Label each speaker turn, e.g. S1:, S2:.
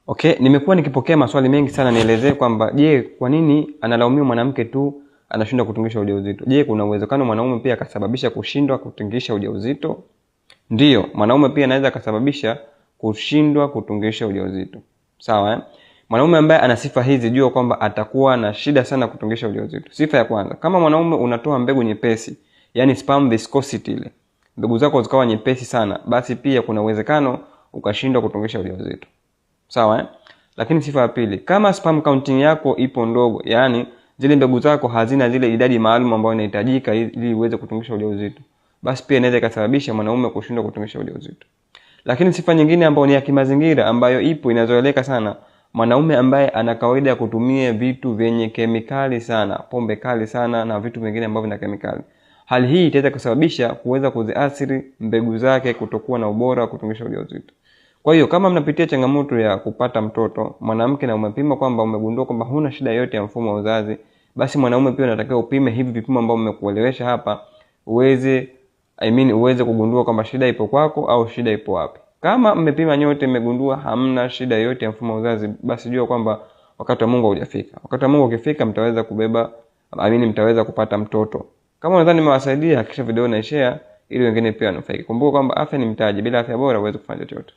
S1: Okay, nimekuwa nikipokea maswali mengi sana, nielezee kwamba je, kwa nini analaumiwa mwanamke tu anashindwa kutungisha ujauzito? Je, kuna uwezekano mwanaume pia akasababisha kushindwa kutungisha ujauzito? Ndiyo, mwanaume pia anaweza akasababisha kushindwa kutungisha ujauzito. Sawa eh? Mwanaume ambaye ana sifa hizi, jua kwamba atakuwa na shida sana kutungisha ujauzito. Sifa ya kwanza, kama mwanaume unatoa mbegu nyepesi, yani sperm viscosity ile, mbegu zako zikawa nyepesi sana, basi pia kuna uwezekano ukashindwa kutungisha ujauzito. Sawa eh? Lakini sifa ya pili, kama sperm counting yako ipo ndogo, yani zile mbegu zako hazina zile idadi maalum ambayo inahitajika ili uweze kutungisha ujauzito, basi pia inaweza ikasababisha mwanaume kushindwa kutungisha ujauzito. Lakini sifa nyingine ambayo ni ya kimazingira ambayo ipo inazoeleka sana, mwanaume ambaye ana kawaida ya kutumia vitu vyenye kemikali sana, pombe kali sana na vitu vingine ambavyo vina kemikali, hali hii itaweza kusababisha kuweza kuziathiri mbegu zake kutokuwa na ubora wa kutungisha ujauzito. Kwa hiyo kama mnapitia changamoto ya kupata mtoto mwanamke na umepima kwamba umegundua kwamba huna shida yoyote ya mfumo wa uzazi, basi mwanaume pia unatakiwa upime hivi vipimo ambavyo nimekuelewesha hapa, uweze uweze kugundua kwamba shida ipo kwako au shida ipo wapi. Kama mmepima nyote mmegundua hamna shida yoyote ya mfumo wa uzazi, basi jua kwamba wakati wa Mungu haujafika. Wakati wa Mungu ukifika, mtaweza kubeba mtaweza kupata mtoto. Kama unadhani nimewasaidia, hakikisha video na share ili wengine pia wanufaike. Kumbuka kwamba afya ni mtaji, bila afya bora huwezi kufanya chochote.